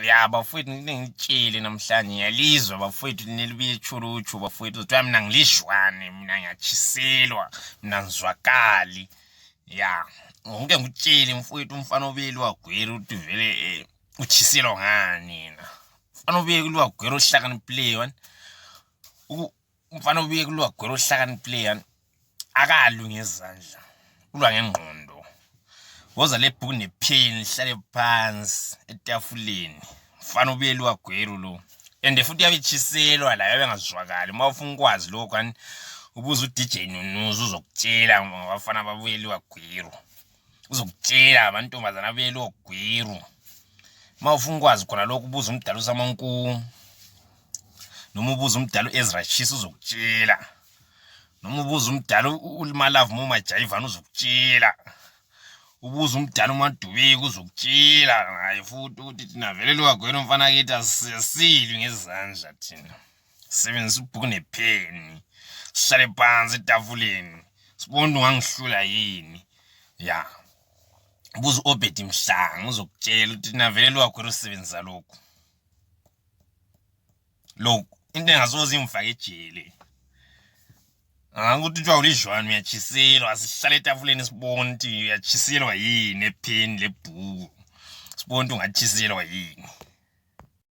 Ya bafowethu, ngike ngitshele namhlanje, ngiyalizwa bafowethu, nelibuye echulutshu bafowethu, kuthiwa mina ngilishwane, mina ngiyatshiselwa, mina ngizwakali. Ya, ngike ngikutshele mfowethu, umfana obuyelwa gwera ukuthi vele utshiselwa ngani yena. Umfana obuyelwa gwera ohlakaniphileyo wani, umfana obuye kulwagwera ohlakaniphileyo yani akalwi ngezandla, ulwa ngengqondo. Woza lebhuku nepheni, hlale phansi etafuleni. Mfana ubuye lwagweru lo, and futhi uyabe etshiselwa la, yabe engazwakali. Uma ufuna ukwazi lokho ani, ubuza u-DJ Nunuza, uzokutshela ngabafana babuye lwagweru, uzokutshela amantombazana abuye lwagweru. Uma ufuna ukwazi khona lokho, ubuza umdala uSamanku, noma ubuza umdala u-Ezra Chisa, uzokutshela, noma ubuza umdala uLimalavu Momajayivana, uzokutshela, ubuza umdala uMadubeki, uzokutshela naye futhi ukuthi thina vele lwagwena umfana kithi asilwi ngezandla, thina sisebenzisa ubhuku nepheni, sihlale phansi etafuleni, sibone ungangihlula yini. Ya, buza u-Obed Mhlanga, uzokutshela ukuthi thina vele lwagwena usebenzisa lokhu lokhu, into engasoze ingifake ejele ukuthi kuthiwa ulijwane, uyatshiselwa. Sihlale etafuleni, sibone ukuthi uyatshiselwa yini epheni lebhuku, sibone ukuthi ungatshiselwa yini.